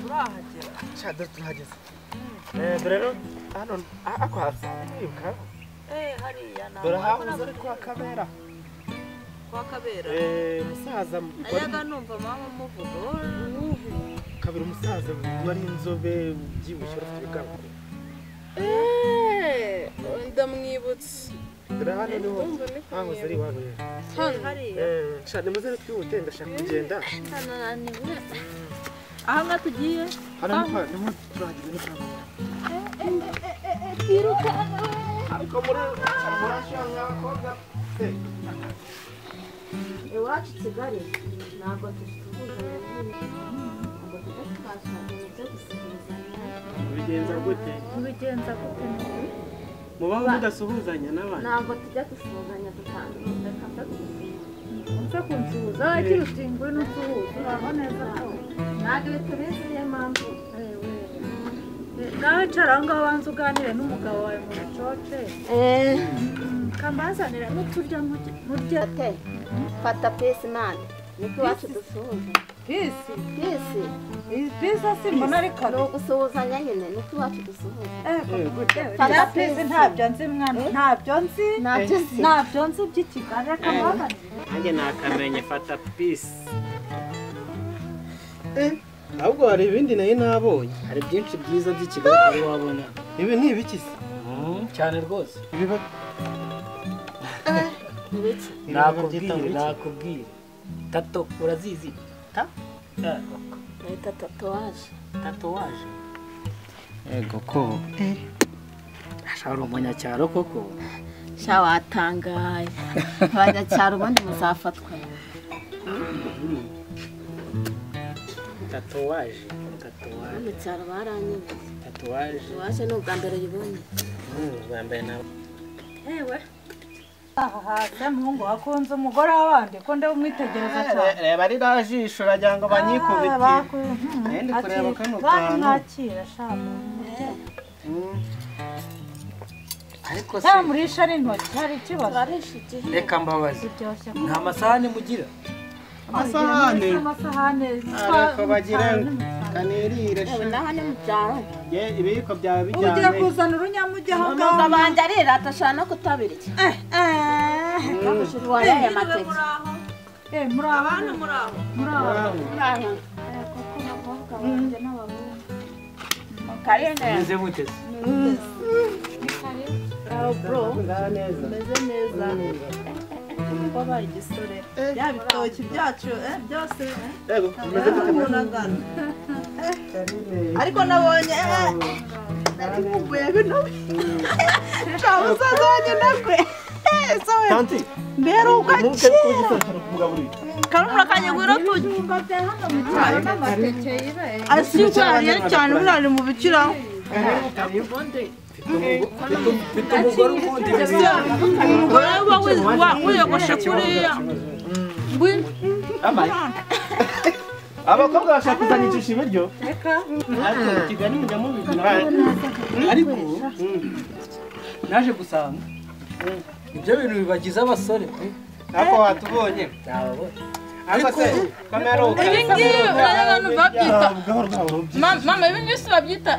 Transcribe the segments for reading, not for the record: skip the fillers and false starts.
Turahagera. Sha dore turahageze. Dore rero hano ako hasi nibuka. Hariya na. Dore hahoze ari kwa Kabera. Kwa Kabera. Musaza najyaga numva mama muvuga. Kabera umusaza wari inzobe ubyibushye ufite ibigango. Ndamwibutse. Dore hano niho hahoze ari iwabo rero. Hano hariya. Sha nimuze twihute ndashaka kugenda. Aha ngaha tugiye. Hano niho turahageze ni kwa. Twiruka. Ariko muri murashanga abakobwa. Iwacu Kigali ntabwo dusuhuzanya ntabwo tujya twashaka ibyo gusuhuzanya. Mubigenza gute? Mubigenza gute? Mubaho mudasuhuzanya n'abandi? Ntabwo tujya dusuhuzanya dutandukanye mfa Mfa kunsuhuza agira uti ngwino unsuhuze uraho neza ko ntabwo ibi tubizi niyo mpamvu. Nawe icara aho ngaho banza uganire n'umugabo wawe mu bucoce. Kambazanira n'uturya murya. Fata pisi mani niko iwacu dusuhuza. Pisi? Pisi. Pisi simbona ari kare. Ni ugusuhuzanya nyine niko iwacu dusuhuza. Fata pisi ntabyo nzi mwana ntabyo nzi. Ntabyo nzi by'i Kigali reka mbazanire. Nanjye nakamenye fata pisi. Ahubwo hari ibindi nayo nabonye. Hari byinshi byiza by'i Kigali utari wabona. Ibi ni ibiki se? Cyane rwose. Nakubwire. Tato urazizi? Ta? Bayita tatuwaje. Tatuwaje? Ego ko. Ashaka uri umunyacyaro koko? Sha watangaye. Abanyacyaro ubundi muzafatwa. Tatuwaje. Tatuwaje. Mu cyaro baranyibye. Tatuwaje. Tatuwaje ni ubwa mbere uyibonye. Ubwa mbere nawe. Ewe. Aha muhungu wakunze umugore w'abandi ko ndamwitegereza cyane. Reba ririya jisho uragira ngo banyikubite. Ndi kureba kano kantu. Mwakira sha. Ariko se murisha n'intoki hari ikibazo. Reka mbabaze. Nta masahane mugira? Amasahane. Amasahane. Ariko bagira kanirire sha. Naho ni mu cyaro. Ye ibiyiko byawe bijyanye. Ugiye kuzana urunyamujye aho ngaho. Umugabo wanjye arirata ashaka no kutabirya. Wariye amateke. Muri abantu muri aho. Muri aho. Kuko abakobwa banjye n'abahungu. Karine. Meze mute se? Bro. Meze neza. Wabaye igisore. Ya bitoki byacu byose. Yego, meze gute munagana. Ariko nabonye nari nkumbuye bino. Sha musaza wanjye nakwe. Tanti. Mbere uko karumura kanye gwiro tujye. Asikwariye cyane burari mu bikira. Mfite umugore ukunda ibintu. Umugore wiyogoshe kuriya. Abakobwa bashaka kuzanyicisha ibiryo. Reka. Ariko Kigali mujya mubigira. Ariko naje gusanga ibyo bintu bibagize abasore pe. Ako watubonye. Nababonye. Ariko kamera ibi ngibi abantu babyita mama ibi ngibi si babyita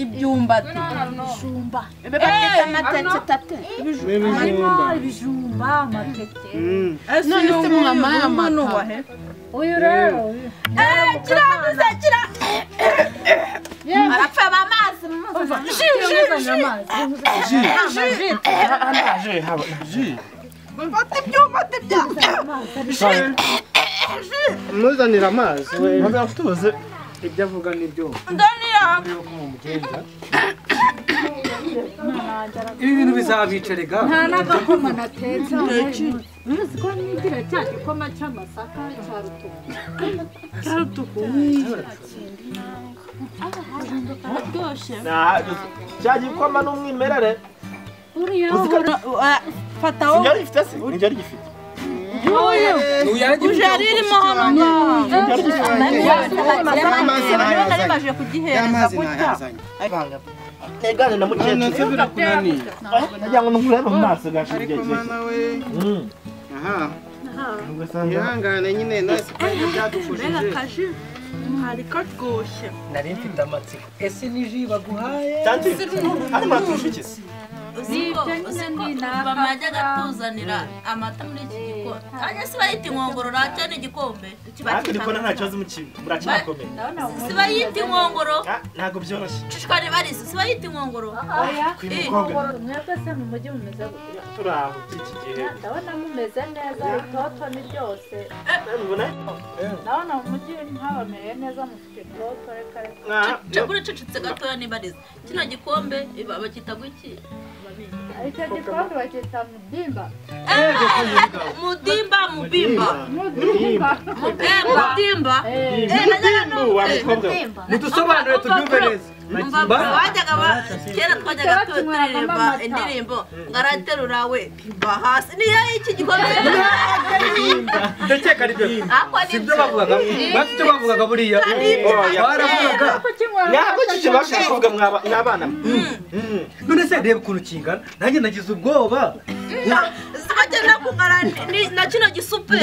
ibyumbati. Ibijumba. Babyita amateke tate. Harimo ibijumba amateke. None se mama y'amata. Uyu rero. Kirabuze kira. Arapfa amazi Ji. Mfata ibyumbati bya. Muzanira amazi we. Tuze ibyo avuga nibyo. Ndaniya. Ibi bintu bizabica rega. Nta n'agakoma natetse. Uzi ko nigira cya gikoma cy'amasaka cya rutuku. Cya rutuku. Cya gikoma n'umwimerere. Uriya fata wowe. Sinjari gifite se? Sinjari gifite. Uje ririmo hano ngaha. Nari maje kugihereza gutya. Negane na mukecuru. Nagira ngo nkurebe mu maso gashe Ariko mana we. Aha. Ihangane nyine nase ko byadufujije. Hari karyoshye. Nari mfite amatsiko. Ese ni ji baguhaye? Tanti, hano muraturusha iki se? Mama yajyaga atuzanira amata muri iki gikombe. Ajya si bayita inkongoro racya ni igikombe. Ariko ndi kubona nta kibazo muracyakomeye. Si bayita inkongoro. Ntabwo byoroshye. Cishwa ribarisi si bayita inkongoro. Oya, inkongoro mwebwe se mu mujyi mumeze gute? Turi aho by'iki gihe. Ndabona mumeze neza, itoto ni ryose. Ndabona mu mujyi ntabamereye neza mufite itoto reka reka. Cagura cecetse gatoya nibariza. Kino gikombe bakita gwiki? Icyo gikombe bakita mudimba. Mudimba, mubimba. Mudimba. Mudimba. Mudimba. Mudusobanure tubyumve neza. Bajyaga kera twajyaga turirimba indirimbo ngaraterura we timba hasi niyo iki gikombe. Ndakeka ari byo. Sibyo bavugaga. Bafite icyo bavugaga buriya. Baravugaga. Ntabwo kije bashaka kuvuga mwabana. None se reba ukuntu kingana nanjye nagize ubwoba. Zibagenda kungana na kino gisupe.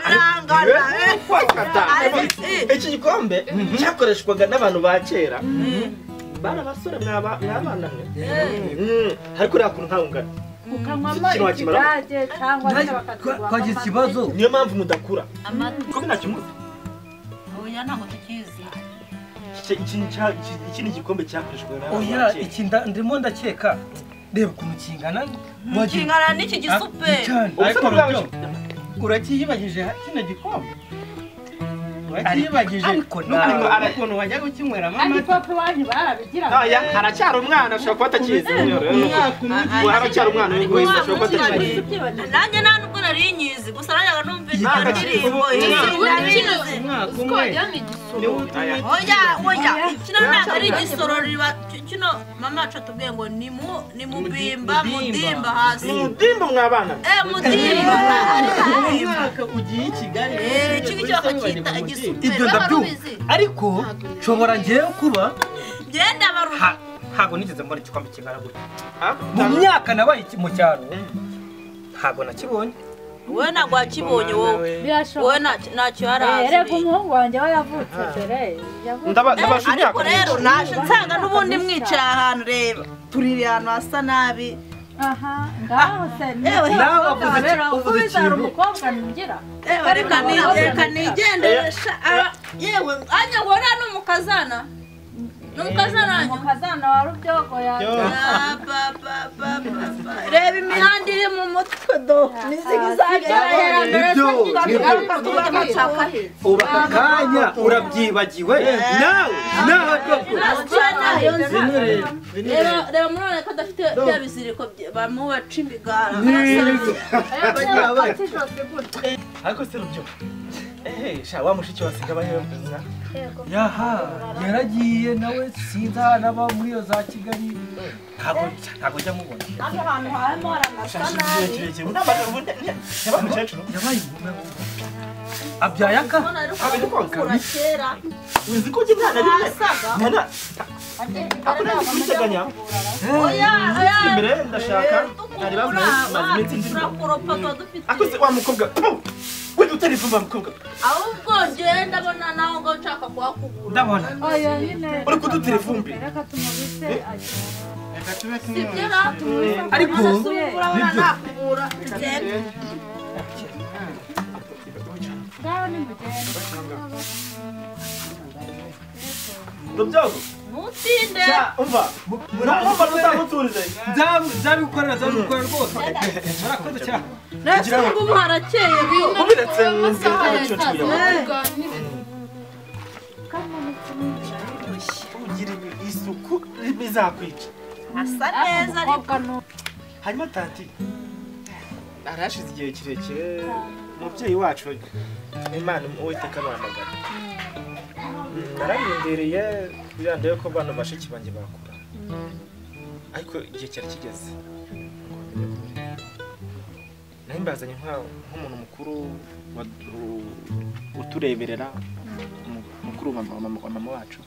Birangana. Iki gikombe cyakoreshwaga n'abantu ba kera. Bari abasore mwabana mwe. Ariko uriya kuntu ntawe ungana. Ukanywamo ikigage cyangwa se bakakiguha. Twagize ikibazo. Niyo mpamvu mudakura. Kuko ntacyo muzi. Oya ntabwo tukizi. Iki ni igikombe cyakoreshwaga n'abantu ba kera. Oya iki ndimo ndakeka. Reba ukuntu kingana. Kingana n'iki gisupe. Ariko urakiyibagije kino gikombe. Urakiyibagije. Ariko wajya gukinyweramo amata. Ariko papa wanyu barabigira. Oya haracyari umwana ashobora kuba atakizi. Haracyari umwana wese ashobora kuba atakizi. Nanjye nta nubwo nari nyizi gusa najyaga numva indirimbo. Oya oya kino ntabwo ari igisoro kino mama wacu atubwiye ngo ni mubimba mudimba hasi. Mudimba mwabana. Mudimba. Umwaka ugiye i Kigali. Iki ngiki bakacyita igisupe. Ibyo ndabyumva. Ariko nshobora ngewe kuba genda baruha. Ntabwo nigeze mbona igikombe kingana gutya. Mu myaka nabaye mu cyaro ntabwo nakibonye. Wowe ntabwo wakibonye wowe. Wowe ntacyo yarazi. Erega umuhungu wanjye we yavutse mbere. Ariko rero naje nsanga n'ubundi mwicaye ahantu reba. Turi ahantu hasa nabi. Aha, ngaho se nawe uvuze ikintu umukobwa ngira. Reka nigendere. Yewe anya ngora n'umukazana. N'umukazana wanyu. Umukazana wa Rubyogo ya. Reba imihanda iri mu mutwe do. Nibyo. Ubu aka kanya urabyibagiwe nawe nawe koko. Reba murabona ko adafite bya biziriko bamubaca imigara. Ariko se Rubyo. Sha wa mushiki wasiga abahe Yaha yaragiye nawe sinzi ahantu aba muri iyo za Kigali ntabwo njya mubona. Hano hantu harimo haranasa nabi. Yabaye ingume abyaye aka kera. Uzi ko njye nta na rimwe ako nari kubiteganya. Oya oya imbere ndashaka nari bavuze maze iminsi ndimo. Turakoropa tuba dufite. Ako se wa mukobwa wenda utari vuba mukobwa. Ahubwo njye ndabona nawe ngo nshaka kuhakubura. Ndabona. Oya nyine. Uri kudutera ivumbi. Reka tumubise Reka tube Sibyo ra? Ariko urabona nakubura. Ngaho nimugende. Rubyogo. Ntutinde. Umva. Murumva ntuzamuturize. Nzabigukorera nzabigukorera rwose. Murakoze cyane. Nese ubu harakeye biyo. Ubiretse nzira ugira isuku bizakwica. Asa neza ariko. Hanyuma tanti arashize igihe kirekire umubyeyi wacu Imana Uwiteka amuhamagara. Nararindiriye kugira ndebe ko bano bashiki banjye bakura. Ariko igihe cyari kigeze ngo bamenye ko nari mbazanye nk'umuntu mukuru utureberera mukuru wa mama wacu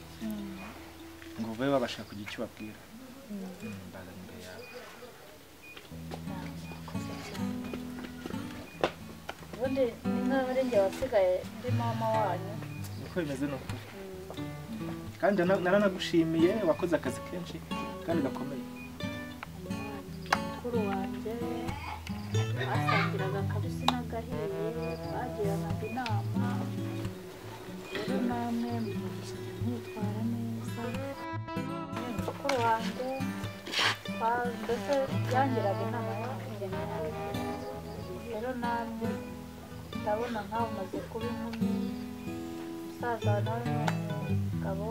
ngo babe babasha kugira icyo babwira. Mbazanye imbere yawe. Ubundi ni nkaho ari njye wasigaye ndi mama wanyu. Niko bimeze ni ukuri. Kandi naranagushimiye, wakoze akazi kenshi kandi gakomeye. Mukuru wanjye basangiraga akabisi n'agahiye, bagiranaga inama. Rero namwe mwitwara neza. Mukuru wanjye mbese yangiraga inama y'ubukene. Rero namwe ndabona nkaho umaze kuba inkumi, umusaza nawe ni umugabo,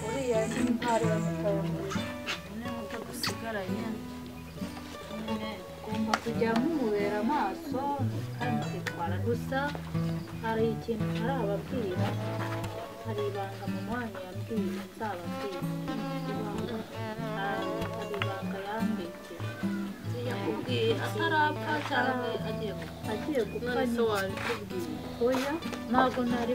uriya ni intwari bamutaye muri. Nkuko dusigaranye Ugomba kujya mumubera amaso kandi mukitwara. Gusa hari ikintu ntarababwira, hari ibanga mama wanyu yambwiye nzababwira. Hari ibanga yambitse. Yakubwiye atarapfa cyangwa agiye gupfa? Agiye gupfa. None se wabikubwiye? Oya, ntabwo nari.